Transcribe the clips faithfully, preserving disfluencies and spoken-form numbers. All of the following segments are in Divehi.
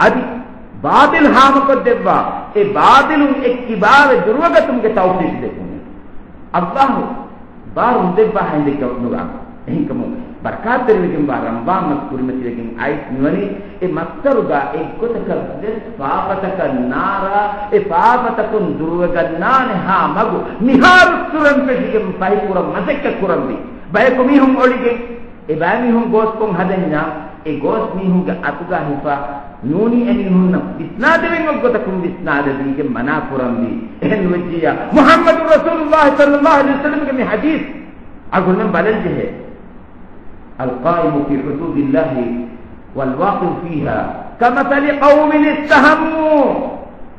އަދި ބާޠިލް ހާމަކޮށްދެއްވާ، އެ ބާޠިލުން އެއްކިބާވެ ދުރުވަގަތުމުގެ ތައުފީޤު ދެއްވުމުން. އައްލާހު ބާރު ނުދެއްވާ ހިނދެއްގަ ނުވާ. އެހެންކަމުން ބަރަކާތްތެރިވެގެންވާ ރަމަޟާން މަސް ކުރިމަތިވެގެން އައިސް މިވަނީ އެ މައްސަރުގަ އެއްގޮތަކަށް ވެސް ފާފަތަކަށް ނާރާ، އެ ފާފަތަކުން ދުރުވެގަންނާނެ ހާ މަގު މިހާރުއްސުރެން ފެށިގެން ފަހިކުރަން މަސައްކަތް ކުރަންވީ. ބަޔަކު މީހުން އޮޅިގެން އެ ބައިމީހުން ގޯސްކޮށް ހަދަންޏާ، އެ ގޯސް މީހުންގެ އަތުގަ ހިފާ ނޫނީ އެމީހުންނަށް ވިސްނާދެވެން އޮތްގޮތަކުން ވިސްނާދެވީގެން މަނާ ކުރަންވީ. އެހެން ނުވެއްޖިއްޔާ، މުޙައްމަދު ރަސޫލުﷲ ޞައްލަﷲ ޢަލައިހި ވަސައްލަމްގެ މި ޙަދީޘް އަޅުގަނޑުމެން ބަލަން ޖެހޭ. القائم في حدود الله والواقع فيها كمثل قوم استهموا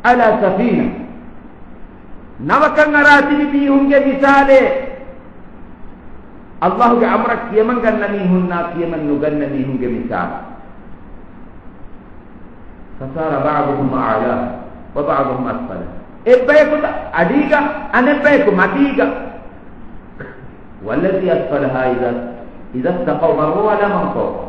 على سفينة. ނަވަކަށް އަރާ ތިބި މީހުންގެ މިސާލެއް، އައްލާހުގެ އަމުރަށް ކިޔަމަން ގަންނަ މީހުންނާ ކިޔަމަން ނުގަންނަ މީހުންގެ މިސާލު. فصار بعضهم أعلى وبعضهم أسفل. އެއްބަޔަކު އަޑީގަ، އަނެއްބަޔަކު މަތީގަ. والذي أسفلها إذا، إذا استقوا مروا على من فوقهم.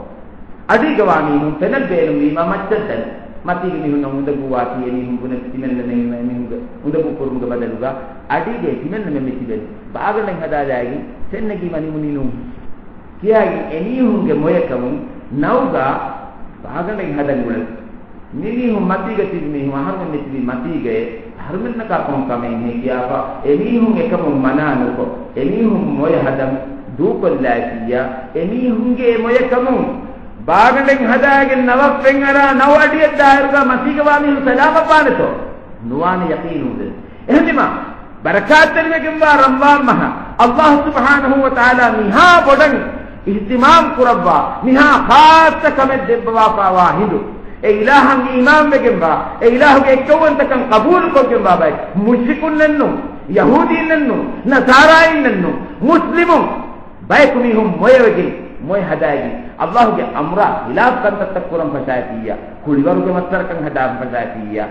އަޑީގަވާ މީހުން ފެނަށް ބޭނުންވީމަ މައްޗަށް ދަނީ. މަތީގެ މީހުންނަށް އުނދަގޫވާތީ އެމީހުން ބުނެފި ތިމެންނަމެން އެމީހުންގެ އުނދަގޫ ކުރުމުގެ ބަދަލުގަ އަޑީގައި ތިމެންނަމެން މިތިބެނީ. ބާގަނޑެއް ހަދާލާގެން ސެންނެގީމަ ނިމުނީ ނޫން. ކިޔާގެން އެމީހުންގެ މޮޔަކަމުން ނައުގަ ބާގަނޑެއް ހަދަން އުޅެން. މިމީހުން މަތީގަ ތިބި މީހުން އަހަރުމެން މިތިބީ މަތީގައޭ، އަހަރުމެންނަކާ ކޮން ކަމެއްހޭ ކިޔާފަ، އެމީހުން އެކަމުން މަނާ ނުކޮށް، އެމީހުން މޮޔަ ހަދަން ދޫކޮށްލާތިއްޔާ، އެމީހުންގެ އެ މޮޔަކަމުން ބާގަނޑެއް ހަދާގެން ނަވަށް ފެންއަރާ ނައު އަޑިއެއް ދާއިރުގަ މަތީގަވާ މީހުން ސަލާމަތްވާނެތޯ؟ ނުވާނެ ޔަޤީނުންވެސް. އެހެންވީމަ، ބަރަކާތްތެރިވެގެންވާ ރަމަޟާން މަހަށް އައްލާހު ސުބްޙާނަހޫ ވަތަޢާލާ މިހާ ބޮޑަށް އިހްތިމާމް ކުރައްވާ، މިހާ ޚާއްޞަ ކަމެއް ދެއްވަވާފާވާ ހިނދު، އެ އިލާހަށް އީމާންވެގެންވާ، އެ އިލާހުގެ އެއްކައުވަންތަކަން ޤަބޫލުކޮށްގެންވާ ބައެއް، މުޝްރިކުންނެއްނު، ޔަހޫދީންނެއްނު، ނަޞާރާއިންނެއްނު، މުސްލިމުން، ބަޔަކު މީހުން މޮޔަވެގެން، މޮޔަ ހަދާގެން، އައްލާހުގެ އަމުރާ ޚިލާފް ކަންތައްތައް ކުރަން ފަށާތިއްޔާ، ކުޅިވަރުގެ މައްސަރަކަން ހަދާން ފަށާތިއްޔާ،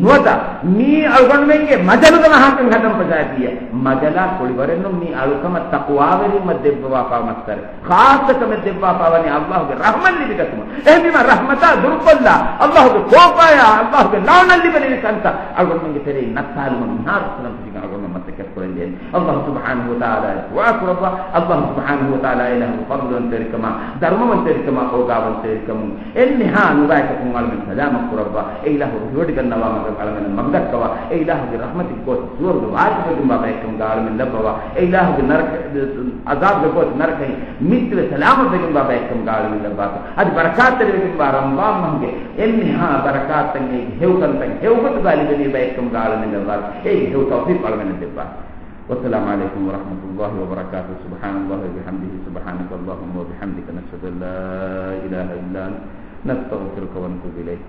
ނުވަތަ މީ އަޅުގަނޑުމެންގެ މަޖަލުގެ މަހާކަން ހަދަން ފަށާތިއްޔާ، މަޖަލާ ކުޅިވަރެއްނު، މީ އަޅުކަމަށް ތަޤްވާވެރިވުމަށް ދެއްވަވާފާ މައްސަރެއް. ޚާއްޞަ ކަމެއް ދެއްވާފާވަނީ އައްލާހުގެ ރަޙްމަތް ލިބިގަތުމަށް. އެހެންވީމަ ރަޙްމަތާ ދުރުކޮށްލާ، އައްލާހުގެ ކޯފާޔާ، އައްލާހުގެ ލަޢުނަތް ލިބެނިވި ކަންތައް އަޅުގަނޑުމެންގެ ތެރެއިން ނައްތާލުމަށް މިހާރުއްސުރެން ފެށިގެން އަޅުގަނޑުމެން މަސައްކަތް ކުރަންޖެހޭ. އައްލާހު ސުބްޙާނަހޫ ވަތަޢާލާއަށް ދުޢާ ކުރައްވާ، އައްލާހު ސުބްޙާނަހޫ ވަތަޢާލާ އިލާހުގެ ފަޟްލުވަންތަވެރިކަމާ، ދަރުމަވަންތަވެރިކަމާ، އޯގާވަންތަވެރިކަމުން އެންމެހާ ނުބައިކަކުން އަޅަމެން ސަލާމަތް ކުރައްވާ، އެ އިލާހު ރިހިވޮޑިގަންނަވާ މަގަށް އަޅަމެން މަގުދައްކަވާ، އެ އިލާހުގެ ރަޙްމަތިން ގޯސް ސުވަރުގެ ވާޖިބުވެގެންވާ ބައެއްކަމުގަ އަޅަމެން ލައްވަވާ، އެ އިލާހުގެ ނަރަކަ ޢަޛާބުގެ ގޯސް ނަރަކައިން މިއްތުވެ ސަލާމަތްވެގެންވާ ބައެއްކަމުގަ އަޅަމެން ލައްވާތޯ. އަދި ބަރަކާތްތެރިވެގެންވާ ރަމަޟާން މަހުގެ އެންމެހާ ބަރަކާތްތައް އޭގެ ހެޔޮކަންތައް ހެޔޮގޮތުގަ ލިބެނީ ބައެއްކަމުގަ އަޅަމެން ލައްވާތޯ. އޭގެ ހެޔޮ ތައުފީޤު އަޅަމެންނަށް ދެއްވާތޯ. والسلام عليكم ورحمة الله وبركاته. سبحان الله وبحمده، سبحانك اللهم وبحمدك، نشهد أن لا إله إلا أنت، نستغفرك ونتوب إليك.